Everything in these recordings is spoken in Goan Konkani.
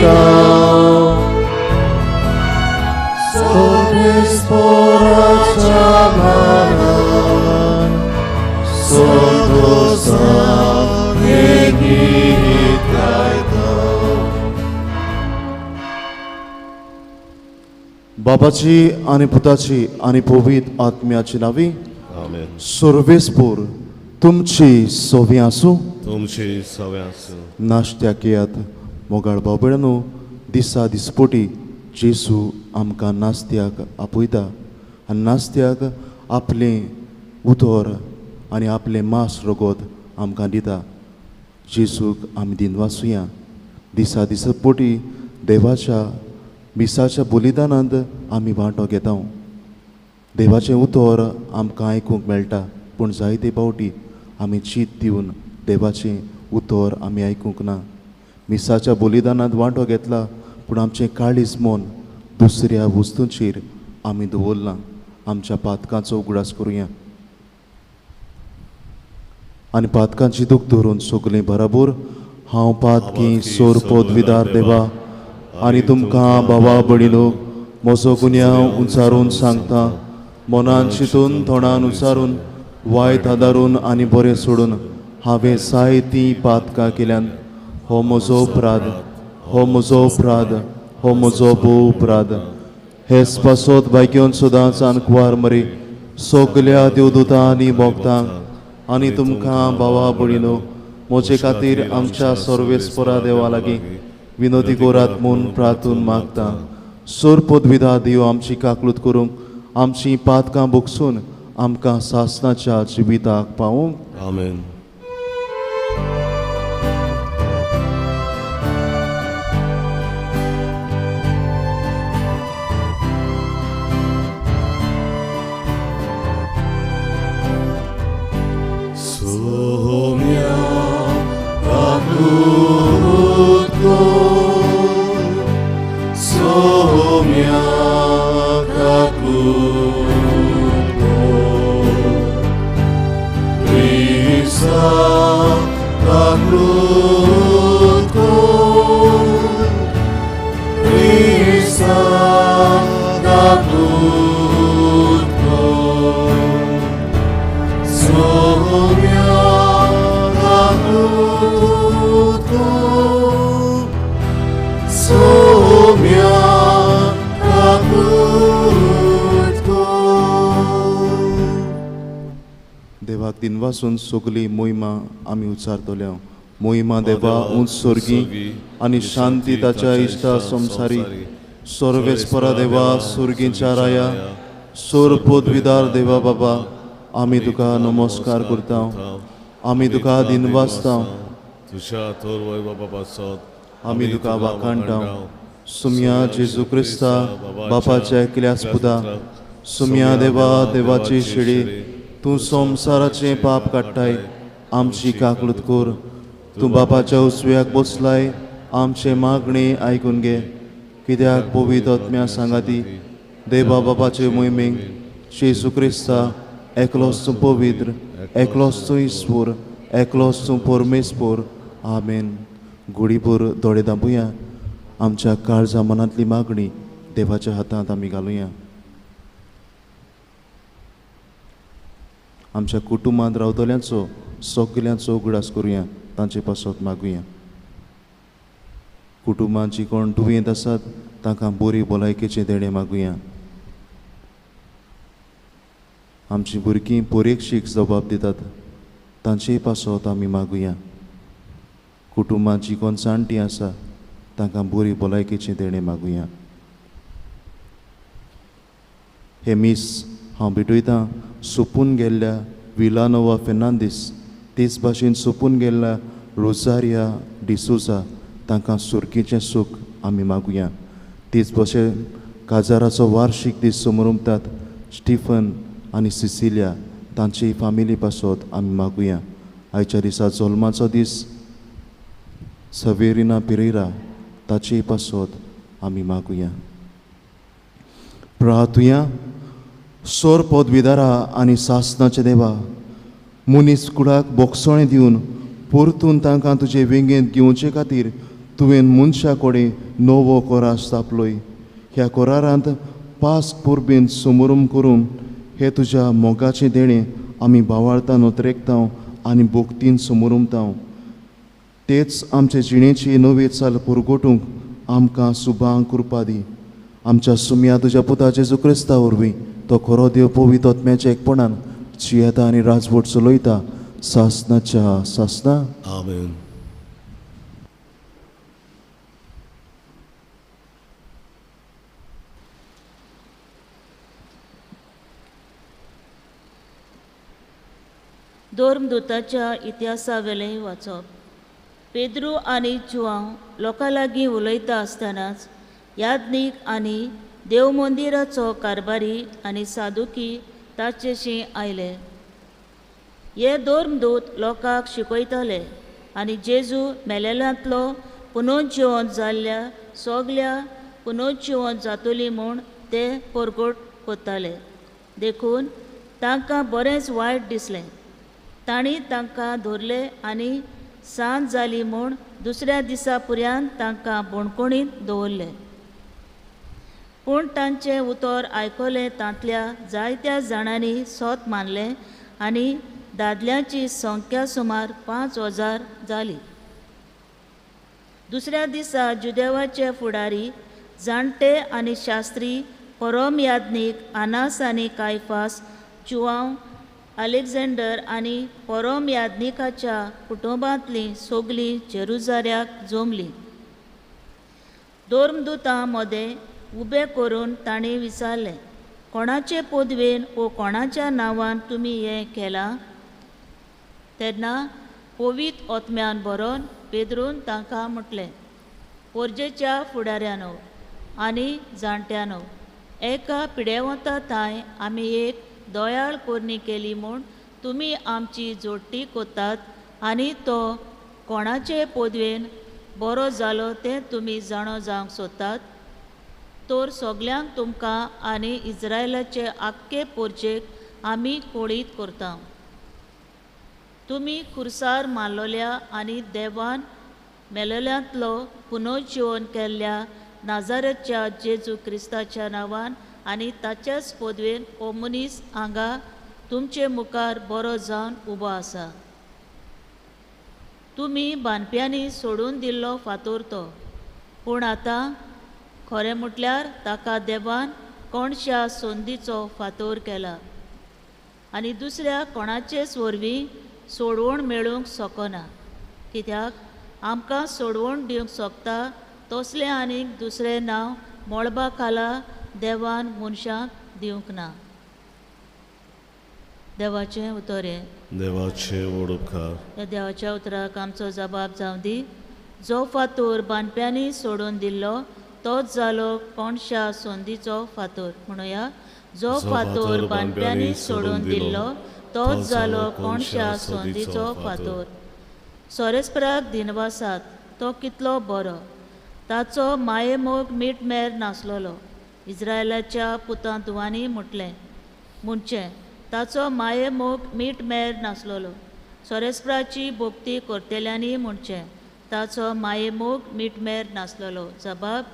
गायता. सर्वेस्पराच्या मानान संतोसान हें गीत गायता. बाबाची आनी पुताची आनी पवित्र आत्म्याची नावी. आमेन. सर्वेस्पोर तुमची सोवी आसूं. तुमची सवे आसूं. नाश्त्याक येयात. मोगाळ भाव भयणांनो, दिसा दिसपोटी जेजू आमकां नास्त्याक आपयता आनी नास्त्याक आपलें उतर आनी आपलें मांस रगत आमकां दिता. जेजूक आमी दिनवासुया. दिसा दिसपोटी देवाच्या मिसाच्या बलिदानांत आमी वांटो घेता. देवाचें उतर आमकां आयकूंक मेळटा, पूण जायते फावटी आमी चीत दिवन देवाचें उतर आमी आयकूंक ना. मिसाच्या बलिदानांत वांटो घेतला, पूण आमचें काळीज मन दुसऱ्या वस्तूंचेर आमी दवरलां. आमच्या पातकांचो उगडास करुया आनी पातकांची दूख धरून सगळीं बराबर हांव पातकी सोर पदवीदार देवा आनी तुमकां बाबा भयणीनो म्हजो गुन्यांव उंचारून सांगता. मनान चिंतून, तोंडान उचारून, वायट आदारून आनी बरें सोडून हांवें जायतीं पातकां केल्यान. हो म्हजो अपराध, हो म्हजो अपराध, हो म्हजो भोव अपराध. हेच पासत भाग्योन सदांच आनकुवार मरी सगल्या देवदूतां आनी भोगतांक आनी तुमकां भावा भयणीनो म्हजे खातीर आमच्या सर्वेस्परा देवा लागीं विनोदी करात म्हूण प्रार्थून मागता. सोर पदविधा देव आमची काकलूत करूंक, आमची पातकां भोगसून आमकां सासणाच्या जिविताक पावूंक. आमेन. सोम्या काकूत कर, सोम्या काकूत कर, क्रिस्ता काकूत कर, क्रिस्ता काकूत कर, सोम्या काकूत कर, सोम्या काकूत कर. देवाक दिनवासून सगली मोहिमा आमी उच्चारतले. मोहिमा देवा उंच स्वर्गी आनी शांती ताच्या इश्टा संवसारी. सर्वेस्परा देवा सुर्गींच्या राया, सोर पदवीदार देवा बाबा, आमी तुका नमस्कार करता, आमी तुका दिनवासता. तुज्या थोर वैभवा पासत आमी तुका वाखाणटा. सुम्या जेजू क्रिस्ता बापाच्या एकल्यास पुता, सुम्या देवा देवाची शिडी, तूं संवसाराचें पाप काडटाय, आमची काकलूत कर. तूं बापाच्या उसव्याक बसलाय, आमचें मागणें आयकून घे. कित्याक पवित्र आत्म्या सांगाती देवा बापाचे मोहिमेक जेजू क्रिस्ता एकलोच तूं पवित्र, एकलोच तूं ईश्वर, एकलोच तूं परमेश्वर. आमेन. घुडीभर दोळे दांबुया. आमच्या काळजा मनांतली मागणी देवाच्या हातांत आमी घालुया. आमच्या कुटुंबांत रावतल्यांचो सगल्यांचो उगडास करुया, तांचे पासत मागुया. कुटुंबांत जी कोण दुयेंत आसात तांकां बरी भलायकेचें देणें मागुया. आमचीं भुरगीं परिक्षेक जबाब दितात तांचेय पासत आमी मागुया. कुटुंबांत जी कोण जाणटीं आसा तांकां बरी भलायकेचें देणें मागुया. हें मीस हांव भेटयतां सोंपून गेल्ल्या विलानोवा फेर्नांदीस, तेच भाशेन सोंपून गेल्ल्या रोजारिया डिसोजा तांकां सुर्कीचें सूख आमी मागुया. तेच भाशेन काजाराचो वार्शीक दीस समरमतात स्टिफन आनी सिसिलिया तांची फामिली पासत आमी मागुया. आयच्या दिसा जल्माचो दीस सवेरिना पिरेरा ताचेय पासत आमी मागुया. प्रार्थुया. सोर पदवीदारा आनी सासनाचे देवा, मनीस कुडाक बोगसोणें दिवन परतून तांकां तुजे वेंगेंत घेवचे खातीर तुवें मनशा कडेन नवो करार स्थापलोय. ह्या करारांत पास परबेन समोरम करून हे तुज्या मोगाचें देणें आमी भावार्थान उतरेकता आनी भक्तीन समोरमता. तेच आमचे जिणेची नवी चाल पुरगोटूंक आमकां सुबांग कृपा दी. आमच्या सुमया तुज्या पुता जेजू क्रिस्ता वरवीं तो खरो देव पवित्र आत्म्याच्या एकपणान जियेता आनी राजवट चलयता सासनाच्या सासना. आमेन. धर्मदूताच्या इतिहासावेलें वाचप. पेद्रू आनी जुआंव लोकां लागीं उलयता आसतनाच याज्ञीक आनी देवमंदिराचो कारभारी आनी सादुकी ताचेशी आयले. हे धर्मदूत लोकांक शिकयताले आनी जेजू मेलेल्यांतलो पुनर्जिवन जाल्ल्या सगल्या पुनर्जिवन जातली म्हूण ते परगट करताले. देखून तांकां बरेंच वायट दिसलें. तांणी तांकां धरले आनी सांज जाली म्हूण दुसऱ्या दिसा पुर्यान तांकां बणकोणींत दवरले. पूण तांचें उतर आयकलें तांतल्या जायत्या जाणांनी सोत मानलें आनी दादल्यांची संख्या सुमार 5000 जाली. दुसऱ्या दिसा जुदेवाचे फुडारी जाणटे आनी शास्त्री परम याज्ञीक आनास आनी कायफास जुआंव अलेक्झांडर आनी परम याज्ञिकाच्या कुटुंबांतलीं सगलीं जेरुजाल्याक जमलीं. धर्मदूतां मदें उबे करून तांणी विचारलें, कोणाचे पदवेन वो कोणाच्या नांवान तुमी हें केलां? तेन्ना पवित्र आत्म्यान बरोवन पेद्रून तांकां म्हटलें, पोरजेच्या फुडाऱ्यानो आनी जाणट्यानो, एका पिडेवंता थांय आमी एक दयाळ करणी केली म्हूण तुमी आमची जोडटी कोतात आनी तो कोणाचे पदवेन बरो जालो तें तुमी जाणो जावंक सोदतात. तर सगल्यांक तुमकां आनी इज्रायलाचे आख्खे पोरजेक आमी कोळीत करता. तुमी खुर्सार मारलोल्या आनी देवान मेलेल्यांतलो पुनर्जिवन केल्ल्या नाजारेच्या जेजू क्रिस्ताच्या नांवान आनी ताच्याच पदवेन हो मनीस हांगा तुमचे मुखार बरो जावन उबो आसा. तुमी बांदप्यांनी सोडून दिल्लो फातोर तो, पूण आतां खरें म्हटल्यार ताका देवान कोणशा संदीचो फातोर केला आनी दुसऱ्या कोणाचेच वरवीं सोडवण मेळूंक शकना. कित्याक आमकां सोडवण दिवंक शकता तसलें आनीक दुसरें नांव मळबा खाला देवान मनशांक दिवंक ना. देवाचें उतर हें. देवाचें व्हड उपकार. ह्या देवाच्या उतराक आमचो जबाब जावं दी. जो फातोर बांदप्यांनी सोडून दिल्लो तोच जालो कोणशा संदीचो फातोर. म्हणुया, जो फातोर बांदप्यांनी सोडून दिल्लो तोच जालो कोणशा संदीचो फातोर. सोरेस्पराक दिनवासात, तो कितलो बरो, ताचो मायेमोग मीटमेर नासलोलो. इज्रायलाच्या पुतां धुवांनी म्हटलें म्हणचें ताचो मायेमोग मीटमेर नासलोलो. सोरेस्पराची भक्ती करतल्यांनी म्हणचें ताचो मायेमोग मीटमेर नासलोलो. जबाब,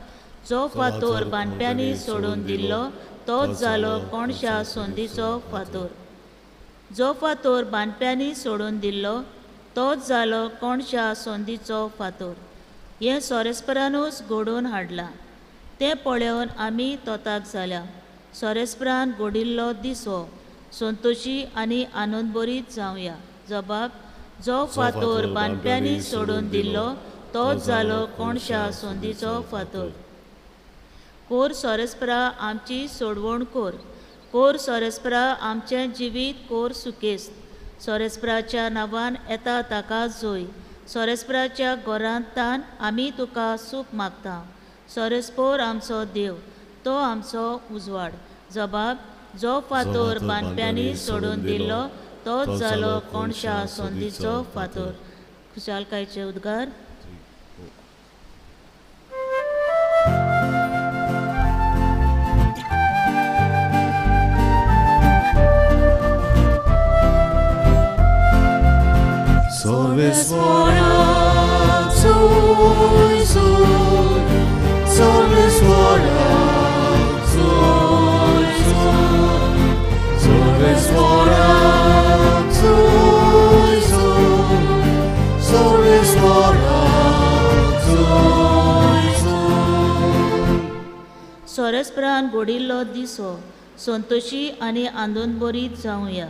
जो फातोर बांदप्यांनी सोडून दिल्लो तोच जालो कोणशा संदीचो फातोर. जो फातोर बांदप्यांनी सोडून दिल्लो तोच जालो कोणशा संदीचो फातोर. हें सोरेस्परानूच घडोवन हाडलां, तें पळोवन आमी तोताक जाल्या. सोरेस्परान घडिल्लो दिसो संतोशी आनी आनंदभरीत जावया. जबाब, जो फातोर बांदप्यांनी सोडून दिल्लो तोच जालो कोणशा संदीचो फातोर. कोर सोरेस्परा आमची सोडवण कोर, कोर सोरेस्परा आमचें जिवीत कोर सुकेस्त. सोरेस्पराच्या नांवान येता ताका जोय. सोरेस्पराच्या गोरांतान आमी तुका सूख मागता. सोरेस्पोर आमचो देव, तो आमचो उजवाड. जबाब, जो फातोर बांदप्यांनी सोडून दिल्लो तोच जालो कोणशा संदीचो फातोर. खुशालकायचे उद्गार. Salve sporați Zoe, Zoe, Sarveswara, Zoe, Zoe, Sarveswara, Zoe, Zoe, Sarveswara, Zoe, Zoe. सोरसप्रान घडिल्लो दिसो Santoshi आनी आंदोनबरीत जावया.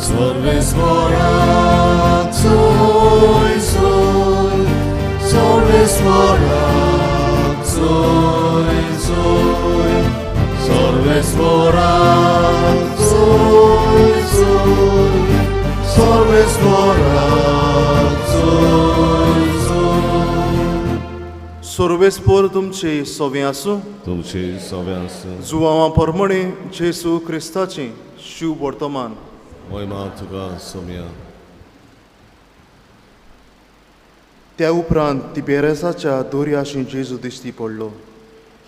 Sarveswara, Zoe, Zoe, Sarveswara, Zoe, Zoe, Sarveswara, Zoe, Zoe, Sarveswara, Zoe, Zoe. सर्वेस्पोर तुमचे सोवे आसूं. तुमचे सव्यांस. जुवांवा परमणे जेसू क्रिस्ताचें शिव वर्तमान. मोहिमा तुका सोम्या. त्या उपरांत तिबेरसाच्या दोरयाशी जेजू दिश्टी पडलो.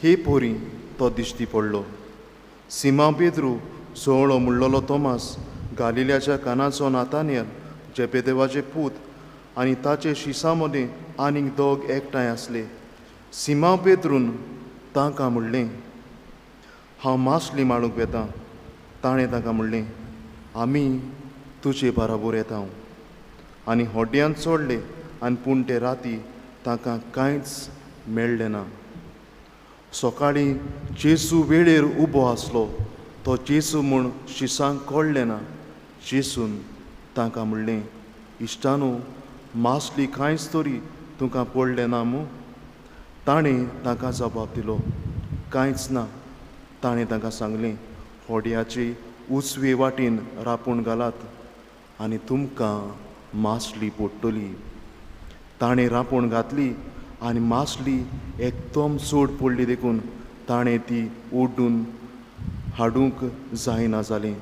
हे पोरी तो दिश्टी पडलो. सिमा पेद्रू, जोळो म्हणलेलो तोमास, गालिल्याच्या कानाचो नातानियल, जेपेदेवाचे पूत आनी ताचे शिसा मदीं आनीक दोग एकठांय आसले. सिमा पेद्रून तांकां म्हणलें, हांव मासली माळूंक वेतां. ताणें तांकां म्हणलें, आमी तुजे बाराबोर येता. आनी होड्यान चडले आनी पूण ते राती तांकां कांयच मेळ्ळें ना. सकाळीं जेजू वेळेर उबो आसलो. तो जेजू म्हूण शिसांक कळ्ळें ना. जेजून तांकां म्हणलें, इश्टानू, मासली कांयच तरी तुमकां पडलें ना मू? ताणें तांकां जबाब दिलो, कांयच ना. ताणें तांकां सांगलें, होड्याचे उजवे वाटेन रापूण घालात आनी तुमकां मासली पडटली. ताणें रांपोण घातली आनी मासली एकदम चड पडली देखून ताणें ती ओडून हाडूंक जायना जालें.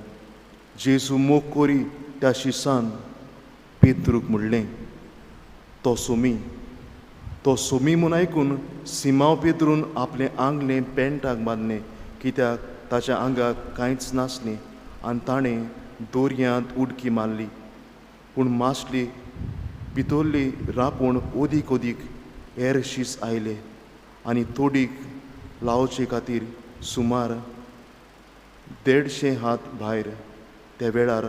जेजू मोग कोरी त्या शिसान पेत्रूक म्हणलें, तो सोमी. तो सोमी म्हूण आयकून सिमांव पेत्रून आपलें आंगलें पेंटाक बांदलें, कित्याक ताच्या आंगाक कांयच नासलें, आनी ताणें दोरयांत उडकी मारली. पूण मासली भितरली रांपोण ओदीक ओदीक हेर शीस आयले आनी तोडीक लावचे खातीर सुमार 150 हात भायर त्या वेळार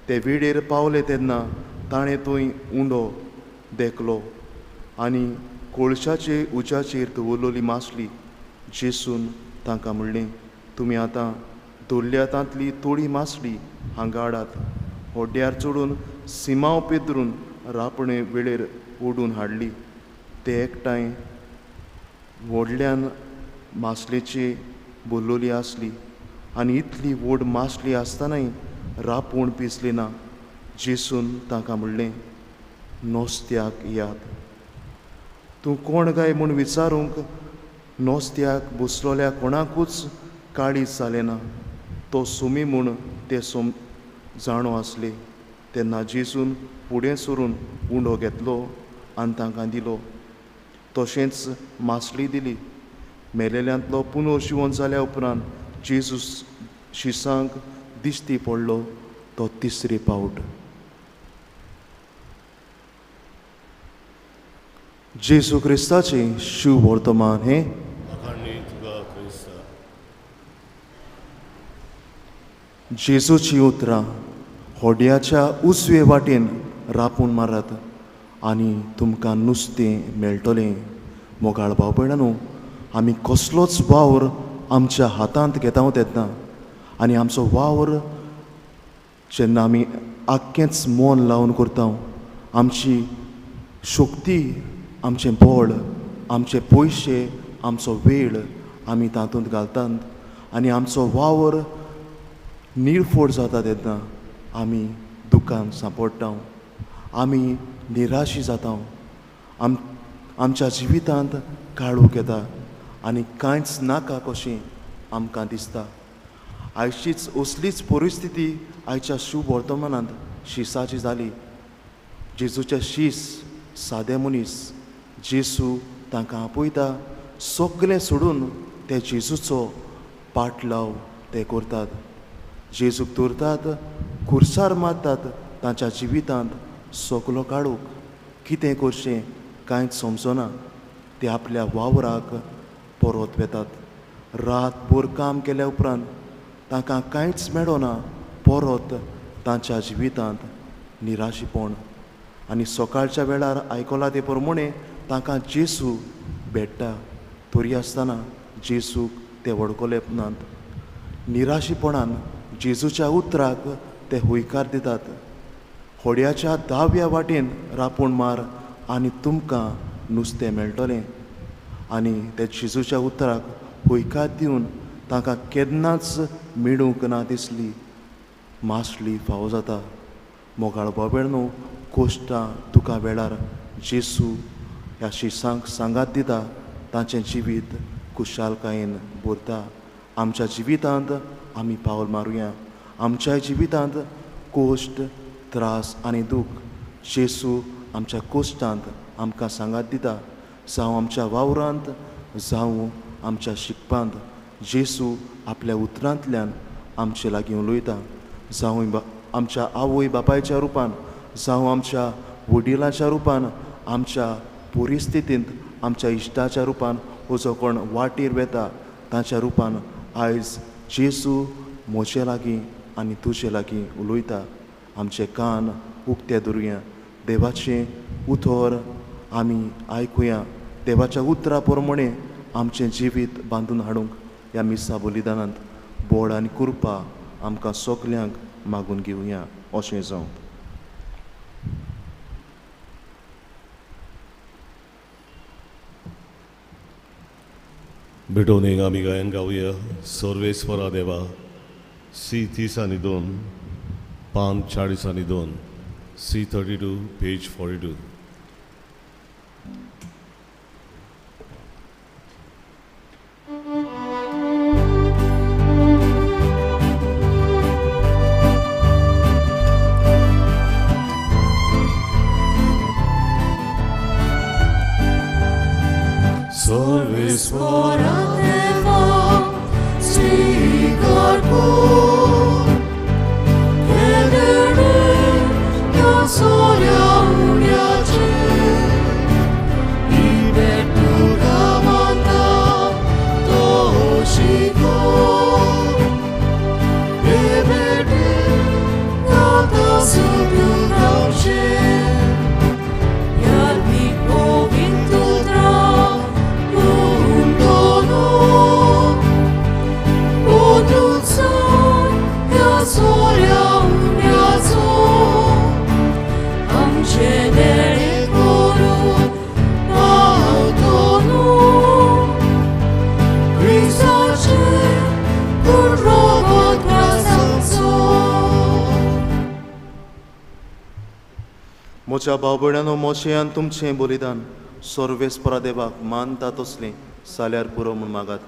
ते वेळेर पावले. तेन्ना ताणें थंय उंडो देखलो आनी कोळशाचे उज्याचेर दवरलेली मासली. जेसून तांकां म्हणलें, तुमी आतां दवरल्या तांतली थोडी मासली हांगा हाडात. होड्यार चडून सिमांव पेद्रून रापणे वेळेर ओडून हाडली. ते एकठांय व्हडल्यान मासलेची भरलेली आसली आनी इतली व्हड मासली आसतनाय रापूण पिसली ना. जेसून तांकां म्हणलें, नोस्त्याक याद. तूं कोण काय म्हूण विचारूंक नोस्त्याक बसलोल्या कोणाकूच काळीज जालें ना. तो सुमी म्हूण ते सोम जाणो आसले. तेन्ना जेजून फुडें सरून उंडो घेतलो आनी तांकां दिलो. तशेंच मासली दिली. मेलेल्यांतलो पुनर्जिवन जाल्या उपरांत जेजू शिसांक दिश्टी पडलो तो तिसरे पावट. जेजू क्रिस्ताचें शिव वर्तमान हें. जेजूची उतरां होड्याच्या उजवे वाटेन रापून मारात आनी तुमकां नुस्तें मेळटलें. मोगाळ भाव भयणांनो, आमी कसलोच वावर आमच्या हातांत घेता तेन्ना आनी आमचो वावर जेन्ना आमी आख्खेंच मन लावन करता, आमची शक्ती, आमचें बळ, आमचे पयशे, आमचो वेळ आमी तातूंत घालतात आनी आमचो वावर निर्फोड जाता तेन्ना आमी दुकान सांपडटा, आमी निराशी जाता, आमच्या जिवितांत काळोख येता आनी कांयच नाका कशें आमकां दिसता. आयचीच असलीच परिस्थिती आयच्या शुभ वर्तमानांत शिसाची जाली. जेजूचे शीस सादे मनीस जेजू तांकां आपयता, सगळें सोडून ते जेजूचो पाटलाव ते करतात. जेजूक धरतात, खुर्सार मारतात. तांच्या जिवितांत सगलो काडूंक कितें करचें कांयच समजना. ते आपल्या वावराक परत वेतात. रातभर काम केल्या उपरांत तांकां कांयच मेळना. परत तांच्या जिवितांत निराशीपण. आनी सकाळच्या वेळार आयकलां ते प्रमाणे तांकां जेजू भेट्टा. तरी आसतना जेजूक ते वळखले नात. निराशीपणान जेजूच्या उतराक ते हयकार दितात. होड्याच्या दाव्या वाटेन रापूण मार आनी तुमकां नुस्तें मेळटलें. आनी ते जेजूच्या उतराक हयकार दिवन तांकां केन्नाच मेळूंक ना दिसली मासली फावो जाता. मोगाळ बाबेळनो, कोश्टां दुकां वेळार जेजू ह्या शिसांक सांगात दिता. तांचें जिवीत खुशालकायेन भरता. आमच्या जिवितांत आमी पावल मारुया. आमच्या जिवितांत कोश्ट, त्रास आनी दूख जेजू आमच्या कोश्टांत आमकां सांगात दिता. जावं आमच्या वावरांत, जावं आमच्या शिकपांत, जेजू आपल्या उतरांतल्यान आमचे लागीं उलयता. जावं आमच्या आवय बापायच्या रुपान, जावं आमच्या वडिलांच्या रुपान, आमच्या परिस्थितींत आमच्या इश्टाच्या रुपान, हो जो कोण वाटेर वेता ताच्या रुपान आयज जेजू म्हजे लागीं आनी तुजे लागीं उलयता. आमचे कान उक्ते दवरुया. देवाचें उतर आमी आयकुया. देवाच्या उतरा प्रमाणे आमचें जिवीत बांदून हाडूंक ह्या मिसा बलिदानांत बोड आनी कृपा आमकां सगल्यांक मागून घेवया. अशें जावं. भेटोवन एक आमी गायन गावया सर्वेस्वरा देवा. सी 30 आनी 2, पान 40 आनी 2, सी 32 पेज 42. सर्वेस्वरा देवा स्वीकार कर हें ह्या सोऱ्या उण्याचें ही भेट तुका मानता तो शिको हे भेटेन गावता सुटून रावचें म्हज्या भाव भयणांनो, म्हजें आनी तुमचें बलिदान सर्वेस्परा देवाक मानता तसलें जाल्यार पुरो म्हूण मागात.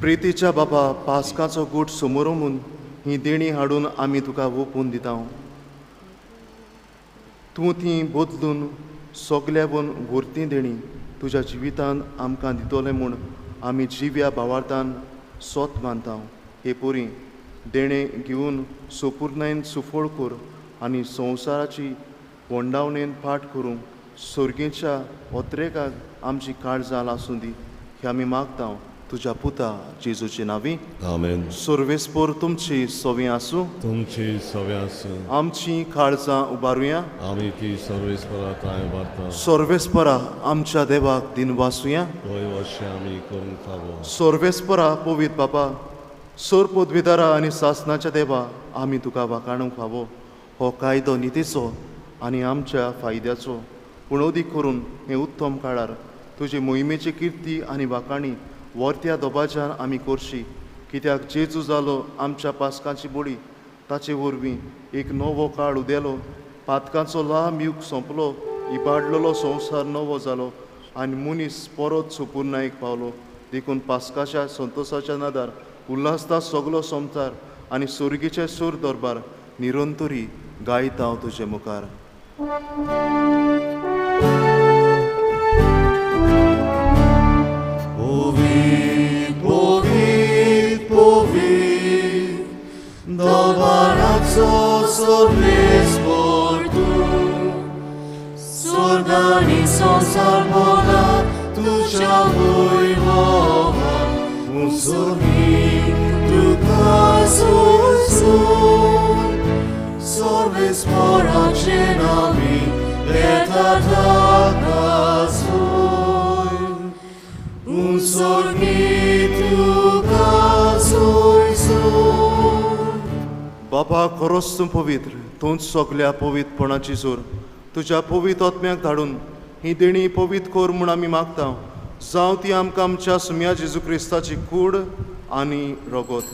प्रितीच्या बाबा, पास्काचो गूट समोर म्हूण ही देणी हाडून आमी तुका ओपून दिता. तूं ती बदलून सगल्या वरती देणी तुज्या जिवितान आमकां दितलें म्हूण आमी जिव्या भावार्थान सोत मानता. हे पोरी देणें घेवन सोपूर्णायेन सुफळ कर आनी संवसाराची वंडावणेन फाट करूंक सर्गेच्या ओत्रेकाक आमची काळजां लासूं दी. हे आमी मागता तुज्या पुता जेजूचे नांवी. आमेन. सर्वेस्पोर तुमची सवी आसूं. तुमची सवी आसूं. आमची काळजां उबारुया. आमी ती सर्वेस्परा थांय उबारता. सर्वेस्परा आमच्या देवाक दिनवासुया. होय अशें आमी करूंक फावो. सर्वेस्परा पवित्र बापा, सोर पदवीदारा आनी सासनाच्या देवा, आमी तुका वाखाणूंक फावो. हो कायदो नितीचो आनी आमच्या फायद्याचो, पूण अदीक करून हे उत्तम काळार तुजी मोहिमेची किर्ती आनी वाखाणी वर्त्या दोबाच्यान आमी करशी. कित्याक जेजू जालो आमच्या पास्कांची बळी, ताचे वरवीं एक नवो काळ उदेलो, पातकांचो लांब युग सोंपलो, इबाडलेलो संवसार नवो जालो आनी मनीस परत सुपुर्णायेक पावलो. देखून पास्काच्या संतोसाच्या नादार उल्हासता सगलो संवसार आनी सुर्गीचे सूर दरबार निरंतरी गायता हांव तुजे मुखार. स्वर्गानी संवसार भोला तुज्या वैभवान उंचोनी तुका सोसून सर्वेस्पराचे नांवी येता ताका सोय उंचोनी तुका सोसून. बापा खरोच तूं पवित्र, तूंच सगल्या पवित्रपणाची जोर. तुज्या पवित्र आत्म्याक धाडून ही देणी पवित्र कर म्हूण आमी मागता. जावं ती आमकां आमच्या सुम्या जेजू क्रिस्ताची कूड आनी रगत.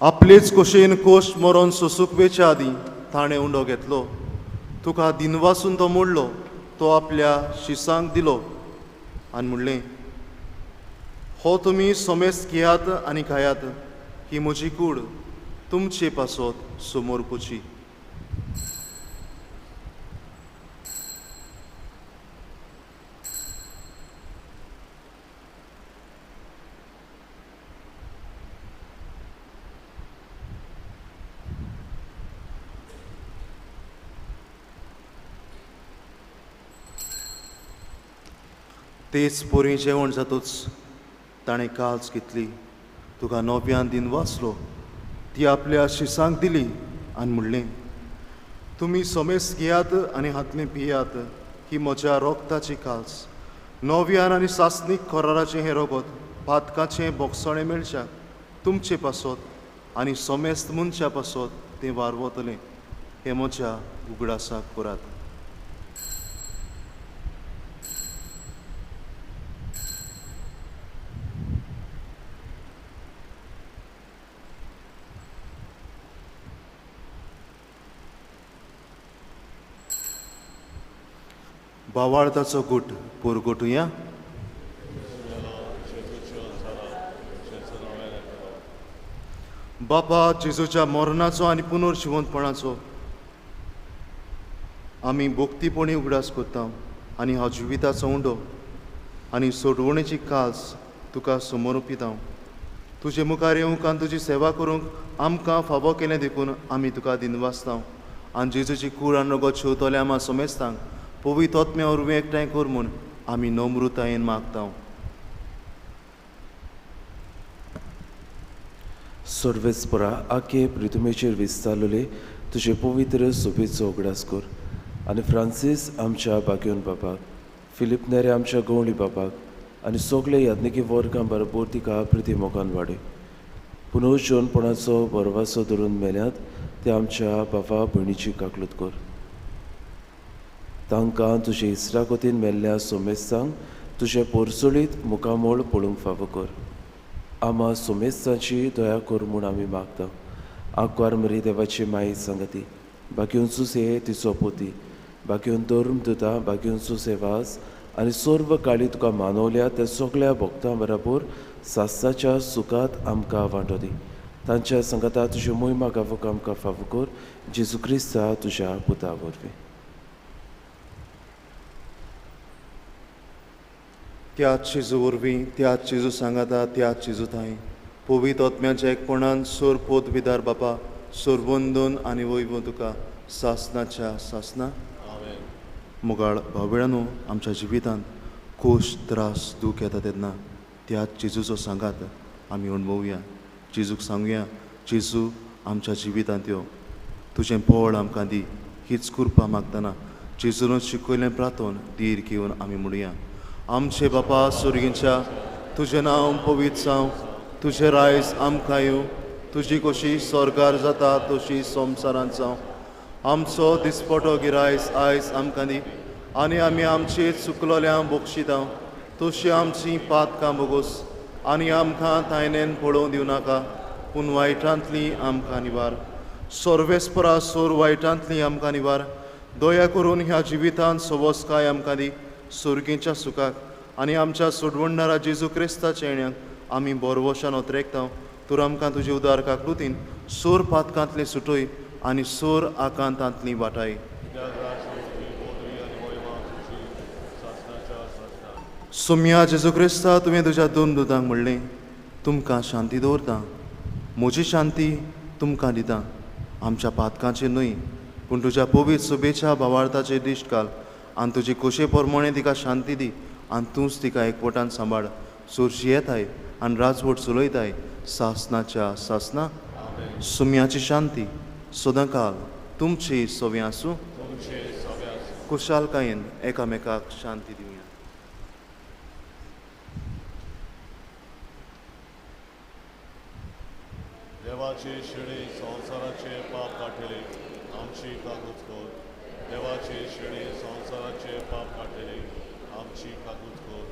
आपलेच खोशयेन कोश मरोन सोसूंक वेच्या आदीं ताणें उंडो घेतलो, तुका दिनवासून तो मोडलो, तो आपल्या शिसांक दिलो आनी म्हणलें, हो तुमी समेस्त घेयात आनी खायात, ही म्हजी कूड तुमचे पासत समर्पुची. तेच पोरी जेवण जातूच ताणें काल्स घेतली, तुका नव्यान दिन वाचलो, ती आपल्या शिसांक दिली आनी म्हणलें, तुमी समेस्त घेयात आनी हातलें पियात, ही म्हज्या रोगताची काल्स, नव्यान आनी सासणीक कराराचें हें रगत पातकाचें बोगसणें मेळच्याक तुमचे पासत आनी समेस्त मनशा पासत तें वारवतलें. हें म्हज्या उगडासाक करात. बावाळताचो गुट पुरगुटुया. बापा जेजूच्या मरणाचो आनी पुनर्जिवंतपणाचो आमी भक्तीपणी उगडास करता आनी ह्या जिविताचो उंडो आनी सोडवणेची कास तुका समर्पिता. तुजे मुखार येवंक आनी तुजी सेवा करूंक आमकां फावो केलें देखून आमी तुका दिनवासता. आनी जेजूची कूड आनी रगत शेवतल्या आमा समेस्तांक पवित्र आत्म्या वरवीं एकठांय कर म्हूण आमी नम्रतायेन मागता. सर्वेस्परा आखे प्रितुमेचेर विस्तारलेले तुजे पवित्र सोबेचो उगडास कर आनी फ्रांसीस आमच्या बाग्योन बाबाक, फिलीप नेरे आमच्या गवळी बाबाक आनी सगळे याज्ञिकी वर्गां बरोबर तिका प्रिती मोगान वाडय. पुनर्जीवनपणाचो भरवासो धरून मेल्यात ते आमच्या बाबा भयणीची काकलूत कर. तांकां तुजे इस्रागतीन मेल्ल्या सोमेस्तांक तुजें पोरसोळीत मुखामोळ पळोवंक फावो कर. आमा सोमेस्तांची दया कर म्हूण आमी मागता. आंकवार मरी देवाची माई सांगती, बाकीन सुसे तिचो पोती, बाकीन धर्म दुता, बाकीन सुसेवास आनी सर्व काळी तुका मानवल्या त्या सगळ्या भक्तां बरोबर सासाच्या सुखात आमकां वांटो दी. तांच्या सांगाता तुज्यो मोहिमा गावोक आमकां फावो कर. जेजू क्रिस्ता तुज्या पुता वरवीं. त्याच जेजू वरवीं, त्याच जेजू सांगाता, त्याच जेजू थांय पवित्र आत्म्याच्या एकपणान सोर पोत विदार बापा सोरवंदन आनी वैभव तुका सासनाच्या सासना. मोगाळ भाव-भयणांनो, आमच्या जिवितांत खोश त्रास दूख येता तेन्ना त्याच जेजूचो सांगात आमी अणभवया. जेजूक सांगुया, जेजू आमच्या जिवितांत यो, तुजें बळ आमकां दी. हीच कृपा मागतना जेजून शिकयलें प्रार्थन धीर घेवन आमी म्हणुया. आमचे बापा सुर्गींच्या, तुजें नांव पवित्र जावं, तुजें रायज आमकां येवं, तुजी कशी स्वर्गार जाता तशी संवसारांत जावं. आमचो दिसपटो गिरायस आयज आमकां दी आनी आमी आमचे चुकलोल्या बक्षितां तशी आमची पातकां बोगोस आनी आमकां तायनेन पळोवंक दिवं नाका, पूण वायटांतली आमकां निवार. सर्वेस्परा सोर वायटांतली आमकां निवार. दया करून ह्या जिवितांत सवसकाय आमकां दी सुर्गीच्या सुखाक आनी आमच्या सोडवणदारा जेजू क्रिस्ताच्या येण्याक आमी बोरवशान ओतरेकता. तर आमकां तुजे उदार काकृतीन सोर पातकांतली सुटय आनी सोर आकांतांतली वाटाय. सोम्या जेजू क्रिस्ता, तुवें तुज्या दोन दुतांक म्हणलें, तुमकां शांती दवरता, म्हजी शांती तुमकां दिता. आमच्या पातकांचेर न्हय पूण तुज्या पवित्र सुबेच्या भावार्थाचेर दिश्ट घाल आनी तुजी खोशे प्रमाणे तिका शांती दी आनी तूंच तिका एकवटान सांबाळ. सोरशी येताय आनी राजवट चलयताय सासनाच्या सासना. सुम्याची शांती सदांकाल तुमची सवी आसूं. खुशालकायेन एकामेकाक शांती दिवया. देवाचे शेळी संवसाराचे पाप काडटले आमची कागूत कर. देवाचे शेळी संवसाराचे पाप काडटले आमची कागूत कर.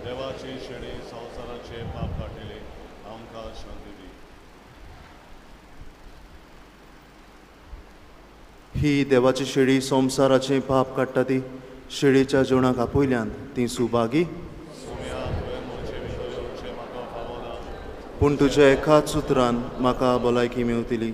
देवाचे शेळी संवसाराचे पाप काडटले आमकां शांती दी. ही देवाची शेळी संवसाराचें पाप काडटा ती शेळीच्या जेवणाक आपयल्यान ती सुभागी. पूण तुज्या एकाच सुत्रान म्हाका भलायकी मेवतली.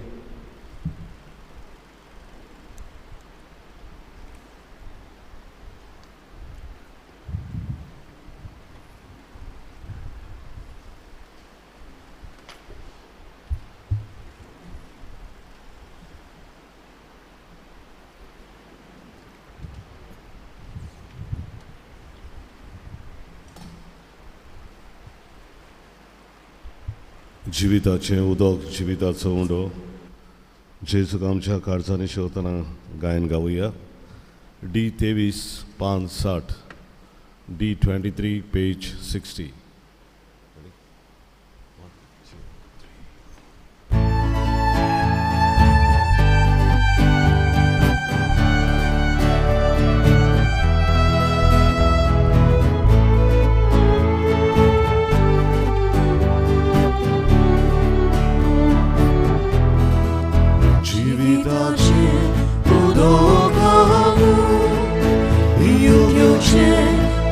जिविताचें उदक जिविताचो उंडो जेजूक आमच्या काळजांनी शेवतना गायन गावया. डी 23 पान 60, डी 23 पेज 60.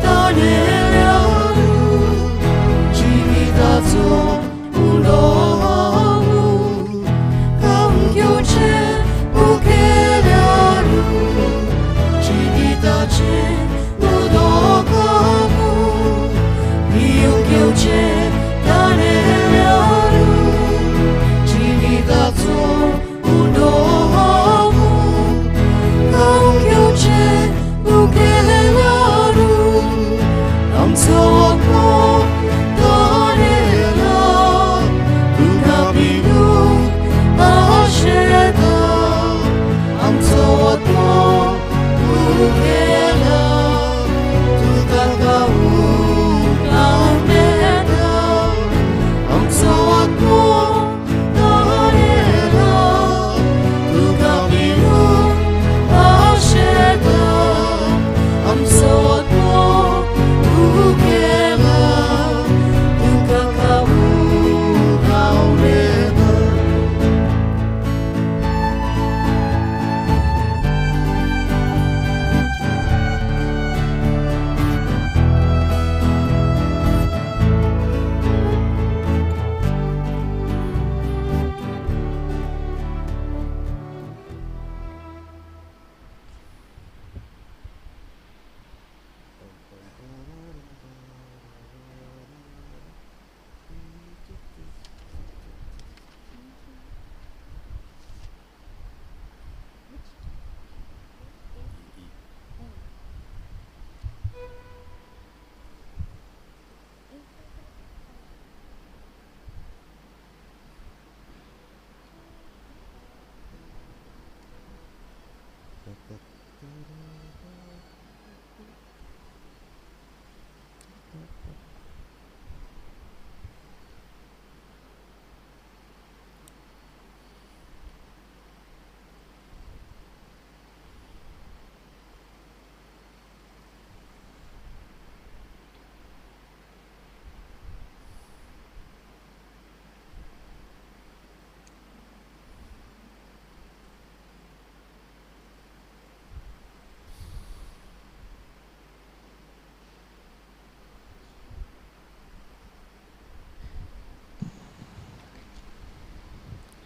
ताणेल्यानु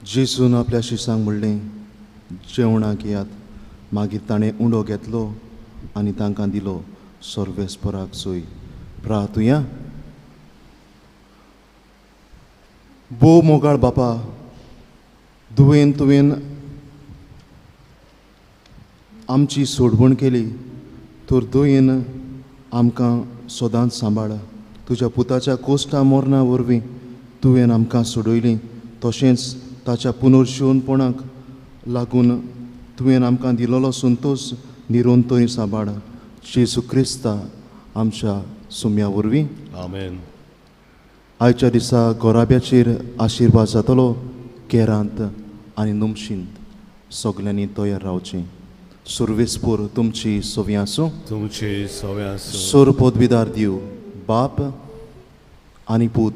जेजून आपल्या शिसांक म्हणलें, जेवणाक येयात. मागीर ताणें उंडो घेतलो आनी तांकां दिलो. सर्वेस्पराक सोय. प्रार्थुया. भोव मोगाळ बापा, दुवेन तुवें आमची सोडवण केली तर दुयेन आमकां सदांच सांबाळ. तुज्या पुताच्या कोश्टा मरणा वरवीं तुवें आमकां सोडयली, तशेंच ताच्या पुनर्शिवनपणाक लागून तुवें आमकां दिलोलो संतोश निरंतरी सांबाळ. जेजू क्रिस्ता आमच्या सुम्या वरवीं. आमेन. आयच्या दिसा गोराब्याचेर आशिर्वाद जातलो. केरांत आनी नमशींत सगल्यांनी तयार रावचें. सुर्वेसपूर तुमची सवी आसूं. तुमची सवी आसूं. सोर पदवीदार दिव बाप आनी पूत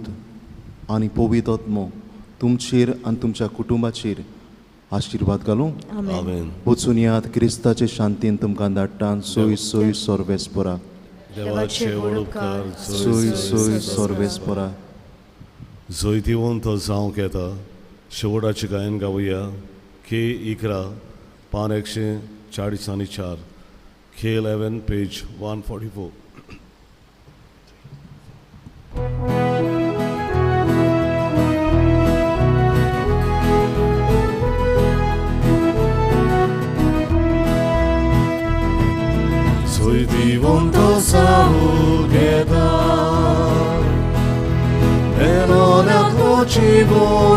आनी पवित्र आत्मो तुमचेर आनी तुमच्या कुटुंबाचेर आशिर्वाद घालूं. आमेन. वचून यात क्रिस्ताचे शांतीन तुमकां धाडटा. सोय सोय सर्वेस्परा. देवाचे व्हड उपकार. सोय सोय सर्वेस्परा. जैतिवंत जावंक येता. शेवटाची गायन गावया. के 11 पान 144, K 11 page 144. जैतिवंत जावंक येता, एलोनाक जीवन